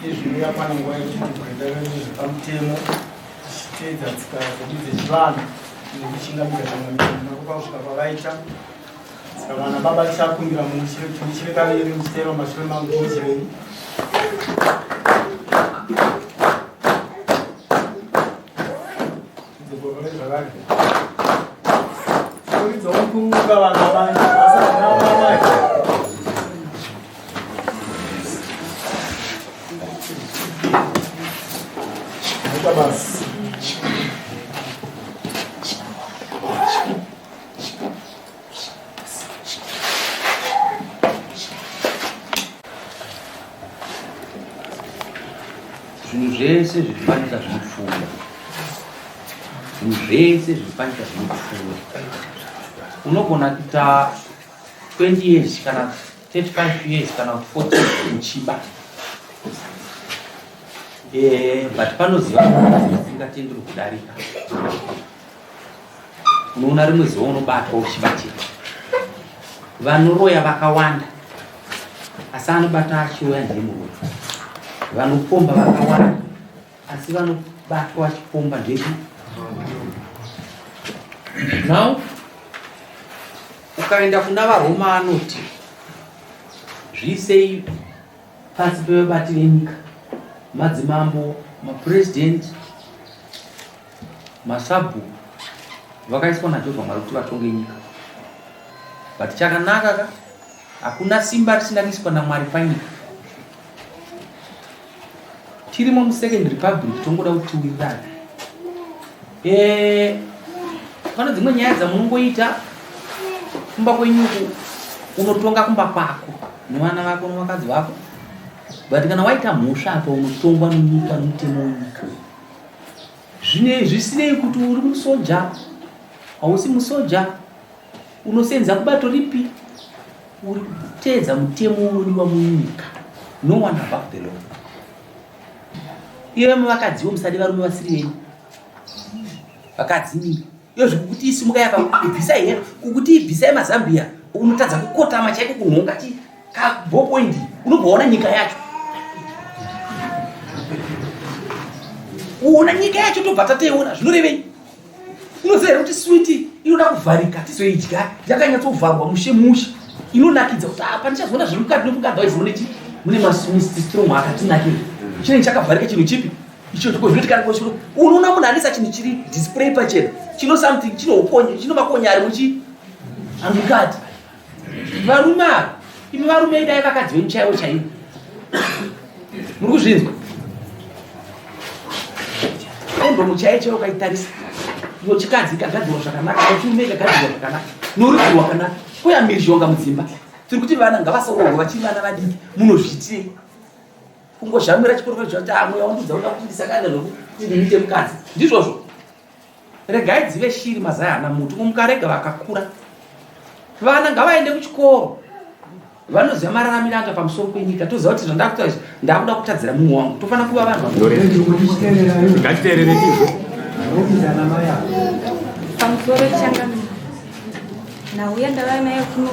Izvi yakwana nguva yekuti zvepamutemo tichiteedza tsika dzedu dzechivanhu nekuchingamidza vamwe kusvika kwavaita. Saka vana baba tichakumbira muchire kaviri muchiteera mumashure mangu timuchirei. Dzokoro zvakare. Kuridza mukunga vana mai. Asi vana mai. Maita basa. Zvinhu zvese zviri panyika zvinopfuura. Zvinhu zvese zviri panyika zvinopfuura. Unogona kuita 20 years kana 35 years kana 40 years uchiba. Eh, but panoziva usingatenderi kudarika. Unoona rimwe zuva unobatwa uchibatira. Vanoroya vakawanda asi anobata achiuya ndiye muroyi. Vanopomba vakawanda asi vanobatwa vachipomba ndechi. Now ukaenda kuna vaRoma anoti zviisei pasi pevabati venyika, madzimambo, mapresident, masabhuku vakaiswa naJehovha Mwari kuti vatonge nyika. But chakanaka ka hakuna simba risina kuiswa naMwari panyika. Tirimo musecond republic tongoda kuti tiwirirane. Eh, pane dzimwe nyaya dzamunongoita kumba kwenyu uku unotonga kumba kwako nevana vako nevakadzi vako but kana waita mhosva apa unotongwa nenyika nomutemo wenyika Zvinei zvisinei kuti uri musoja hausi musoja unosenza kubato ripi uri kuteedza mutemo unodiwa munyika no one above the law iwe muvakadziwo musade varume vasiri venyu vakadzi mimi iyo zvikukuti isimuka yapa ibvisai here kukuti ibvisai mazambia unotadza kukotama chaiko kunhonga chi kabhopoindi unobva waona nyika yacho uona nyika yacho tobva tateiona zvinorevei unoziva here kuti switi inoda kuvharika tizoidya yakanyatsovharwa mushe mushe inonakidza kuti apa ndichazoona zviri mukati nokukadha waizoone chi mune masmist strong akatinakira chinenge chakavharika chinhu chipi icho zvinoti kana unoona munhu anisa chinhu chiri display pachena chino something chino makonya ari muchi amukati Varume ava, imi varume idai vakadzi venyu chaivo chaivo. Muri kuzvinzwa? Kondomu chaiyo chaiyo ukaitarisa iyo chikadzi ikagadzirwa zvakanaka, chirume ikagadzirwa zvakanaka, norudzi rwakanaka, kuya mhirizhonga mudzimba. Tiri kuti vana ngavasaroorwa vachiri vana vadiki, munozviitirei? Kungozhamira chikoro choti ah, mweya wandudza uda kuti ndisangane zvokuti ndiite mukadzi. Ndizvozvo. Regai dzive shiri mazai haana muti mukarega vakakura. Vana ngavaende kuchikoro vanoziva mararamiro anga pamusoro penyika toziva kuti zvandakuita izvi ndakuda kutadzira mumwe wangu tofanira kuva vanhu ngatiteerere tizvo pamusoro changamire Nhau yandauya nayo kuno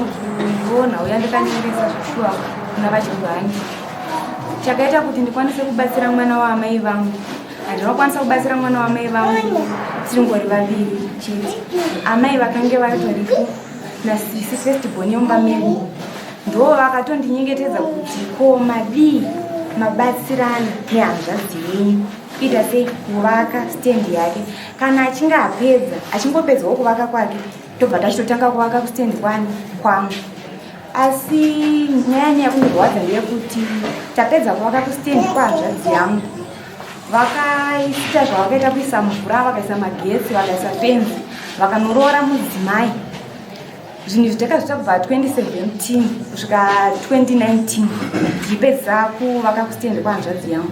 nhau yandakanyoresa zveshuwa kuna VaChigwani. Chakaita kuti ndikwanise kubatsira mwana waamai vangu handina kukwanisa kubatsira mwana waamai vangu tiringori vaviri chete. Amai vakange vatoripo nasisi first born yomba medu ndo vakatondinyengetedza kuti ko madii mabatsirana nehanzvadzi yenyu. Kuita sei? Kuvaka stand yake. Kana achinge apedza, achingopedzawo kuvaka kwake, tobva tachitotanga kuvaka kustand kwani kwangu. Asi nyaya nyaya kundirwadza ndeyekuti tapedza kuvaka kustand kwahanzvadzi yangu, vakaita zvavakaita kuisa mvura, vakaisa magetsi, vakaisa fenzi, vakanoroora mudzimai. Zvinhu izvi takazviita kubva 2017 kusvika 2019 ndichipedzisa kuvaka kustand kwahanzvadzi yangu.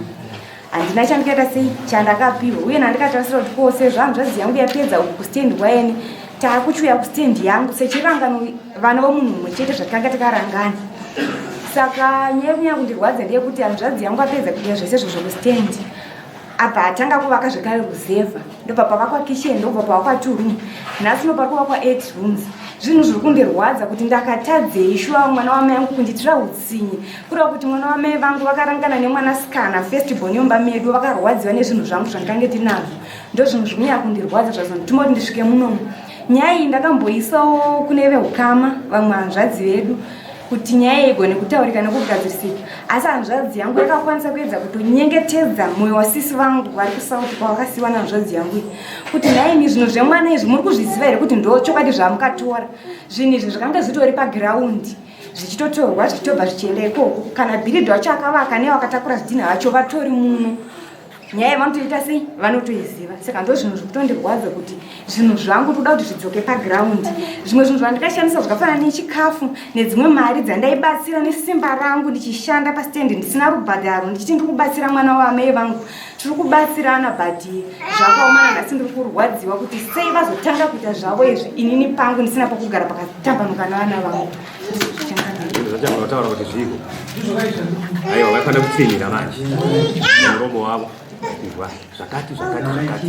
Handina chandikaita sei chandakapiwa, uye nandikatarisira kuti ko sezvo hanzvadzi yangu yapedza uku kustand kwaene, taakuchiuya kustand yangu sechirangano, vana vomunhu mumwe chete zvatakanga takarangana. Saka nyaya yekunyanya kundirwadza ndeyekuti hanzvadzi yangu apedza kuita zvese izvozvo kustand, abva atanga kuvaka zvekare ruzevha, ndobva pavakwa kitchen, ndobva pavakwa 2 room, nhasi no pari kuvakwa 8 rooms. Zvinhu zviri kundirwadza kuti ndakatadzei shuwa mwana wamai angu kundiitira utsinye, kureva kuti mwana wamai vangu vakarangana nemwanasikana first born yomba medu, vakarwadziwa nezvinhu zvangu zvandikange ndinazvo. Ndo zvinhu zviri kunyanya kundirwadza zvazondituma kuti ndisvike munomu. Nyaya iyi ndakamboisawo kune veukama, vamwe hanzvadzi vedu, kuti nyaya iyi igone kutaurika nekugadzirisika, asi hanzvadzi yangu yakakwanisa kuedza kutonyengetedza mwoyo wasisi vangu vari kusauti kwavakasiyiwa nehanzvadzi yangu iyi kuti nhaimi, zvinhu zvemwana izvi muri kuzviziva here kuti ndo chokwadi zvamukatora? Zvinhu izvi zvakanga zvitori pagiraundi zvichitotorwa zvichitobva zvichienda ikoko. Kana bhiridhi wacho akavaka nevakatakura zvidhinha vacho vatori muno, nyaya yavanotoita sei vanotoiziva. Saka ndo zvinhu zvekutondirwadza kuti zvinhu zvangu toda kuti zvidzoke pagiraundi. Zvimwe zvinhu zvandikashandisa zvakafanana nechikafu nedzimwe mari dzandaibatsira nesimba rangu ndichishanda pastendi ndisina rubhadharo, ndichiti ndiri kubatsira mwana waamai vangu, tiri kubatsirana, but zvakaomana. Nhasi ndiri kurwadziwa kuti sei vazotanga kuita zvavo izvi inini pangu ndisina pokugara pakatambanuka navana vangu. Zvataura kuti zviko aiwa, vaifanira kutsinhira manje muromo wavo izwa zvakati zvakati zvakati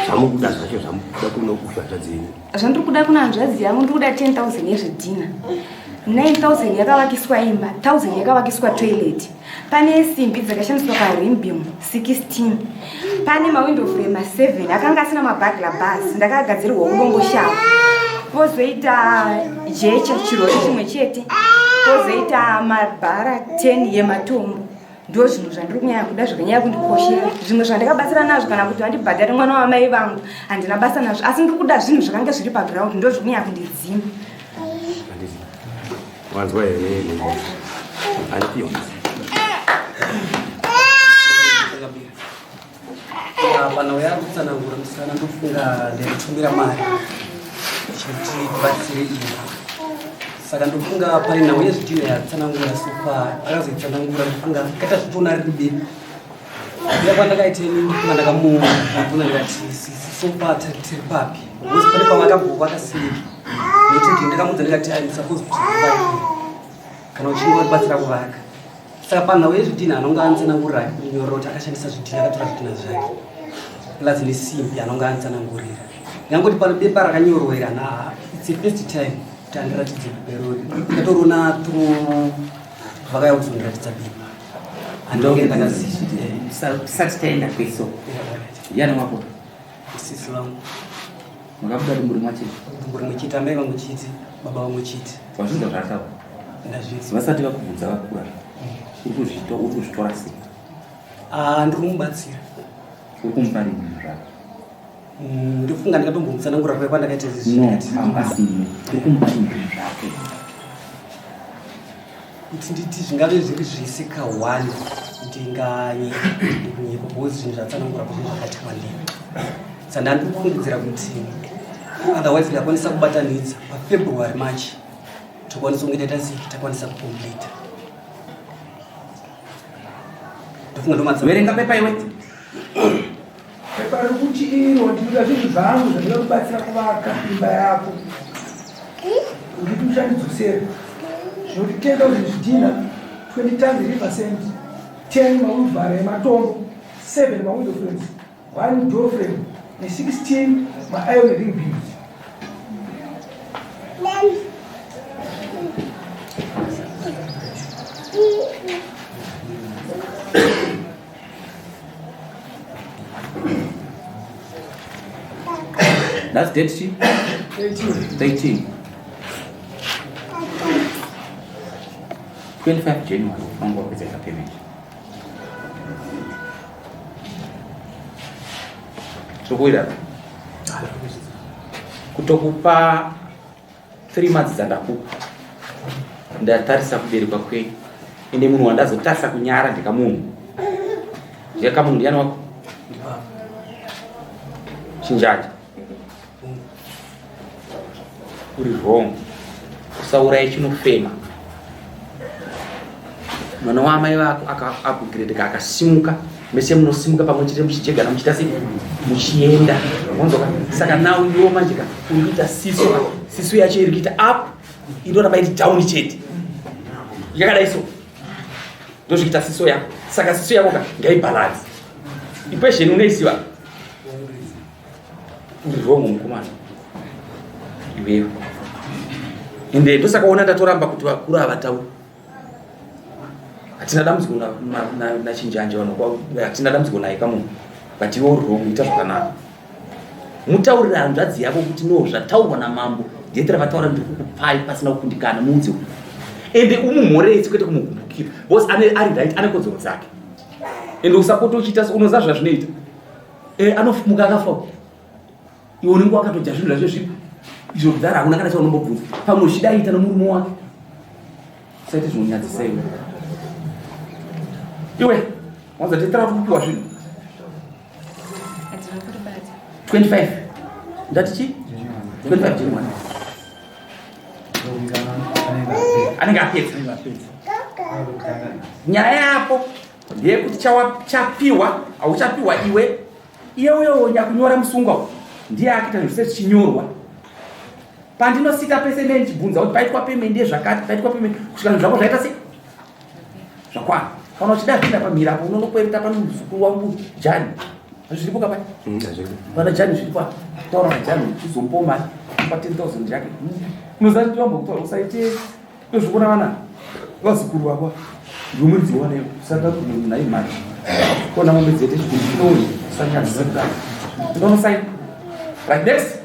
zvamukuda zvacho, zvamukuda kuno kuhanzvadzi yenyu. Zvandiri kuda kuna hanzvadzi yangu, ndiri kuda 10,000 yezvidhina, 9000 yakavakiswa imba, 1000 yakavakiswa toilet, pane simbi dzakashandiswa paring beam 16, pane mawindow frame 7 akanga asina maburglar bars, ndakagadzirirwa kuDomboshava, pozoita jecha chirori chimwe chete, pozoita mabhara 10 yematombo. Ndo zvinhu zvandiri kunyanya kuda, zvakanyanya kundikoshera. Zvimwe zvandikabatsira nazvo kana kuti vandibhadhare mwana wamai vangu, handina basa nazvo, asi ndiri kuda zvinhu zvakanga zviri paground. Ndo zviri kunyanya kundidzima. Handiti wanzwa here? Handipiwa. Pana uya kutsanangura musikana, ndofunga ndaitumira mari chekuti tibatsire imba, saka ndofunga pane nhau yezvidhina yatsanangura. So far akazoitsanangura, ndofunga kaita zvitoona riri bepa uya kwandakaiteni. Ndofunga ndakamubvunza ndikati, "So far tiri papi?" Because pane pavakambovaka sei, nekuti ndakamudza ndikati, "I'm supposed to provide kana uchinge watibatsira kuvaka." Saka panhau yezvidhina anonge anitsanangurira kunyorera kuti akashandisa zvidhina, akatora zvidhina zvake plus nesimbi, anonge anitsanangurira. Ndingangoti pano bepa rakanyorwa iri ana, it's the first time kuti andiratidze bepa irori. Ndatoriona through vakauya kuzondiratidza bepa, handinge ndakaziva. Tisati taenda kweso, yani wako? Sisi vangu. Makabuda dumbu rimwe chete? Dumbu rimwe chete, amai vangu chete, baba vangu chete. Wazvinzwa zvaataura? Ndazvinzwa. Vasati vakubvunza vakura, uri kuzvitora sei? Ah, ndiri kumubatsira. Uri kumupa rini zvako? Ndofunga ndikatombomutsanangura kuya kwandakaita izvi. No, asini uri kumupa rini zvake? Kuti nditi zvingave zviri zvese ka1, ndinganyepa because zvinhu zvatsanangura kuti zvakati wandei. Saka ndandiri kufungidzira kuti otherwise ndakwanisa kubatanidza paFebruary, March, tokwanisa kunge taita sei, takwanisa kucompleta. Ndofunga ndomatsa. Verenga pepa iwe. Pepa riri kuti iro, ndinoda zvinhu zvangu zvandinoda kubatsira kuvaka imba yako, nditi uchandidzosera zvinoti 10,000 zvidhina, 20 tons river sand, 10 mawheelbarrow ematombo, 7 mawindow frames, 1 door frame ne16 mairon ring beams. That's date chi? 13. 25 January ufanirwa kupedza payment. Tiri kuwirirana kutokupa 3 months dzandakupa. Ndatarisa kuberekwa kwenyu, ende munhu wandazotarisa kunyara ndekamunhu ndekamunhu. Ndiani wako? Ndibaba. Chinjanja, uri wrong. Usauraye chinofema. Mwana waamai vako akaupgradeka, akasimuka, mese munosimuka pamwe chete, muchijegana, muchiita sei, muchienda. Wanzoka? Saka now iwo manje ka uri kuita siso ka, siso yacho iri kuita up, inoramba iri down chete, yakadai. So ndozvikuita siso yako. Saka siso yako ka ngaibhalansi. Equation unoiziva? Uri wrong, mukomana iwewe. Ende ndosaka ona ndatoramba kuti vakuru havatauri. Hatina dambudziko nachinjanja, vanhu hatina dambudziko naye kamunhu, but iwe uri wrong. Ita zvakanaka, mutaurire hanzvadzi yako kuti no, zvataurwa namambo ndiyetera vataura, ndiri kukupai pasina kukundikana. Muudze uyu, ende umumhoretse, kwete kumugumbukira, because ane ari right, ane kodzero dzake. Ende usapota uchiita unoziva zvazvinoita. Anomuka akafa, iwe unenge wakatodya zvinhu zvacho zvipo izvo kudhara, hakuna kana chaunombobvunza. Pamwe uchidaita nomurume wake. Usaite zvinonyadzisa iwe. Iwe wanza titara kuti kupiwa zvinhu. Handina kuribata. 25, ndati chi 25 January anenge apedza. Nyaya yako ndeyekuti chapiwa hauchapiwa iwe. Iye uyo nyakunyora musungwa uyu ndiye akuita zvinhu zvese zvichinyorwa. Pandinosika pese nee ndichibvunza kuti paitwa payment yezvakati, paitwa payment, kusvika zvinhu zvako zvaita sei, zvakwana. Kana uchida zvinda pamhiri apo, unonokwereta pano muzukuru wangu Jani, zviripo kapai? Pana Jani zviripo apa. Taura naJani, uchizomupawo mari pa 10,000 yake. Unoziva kuti wambokutaura usaite ndozvikuona vana vazukuru vako ndiwe muridzi waneyo. Usada nayi mari kona mombe dzete chikundi usanyadzisa kudaro. Ndonosaina. Right, next.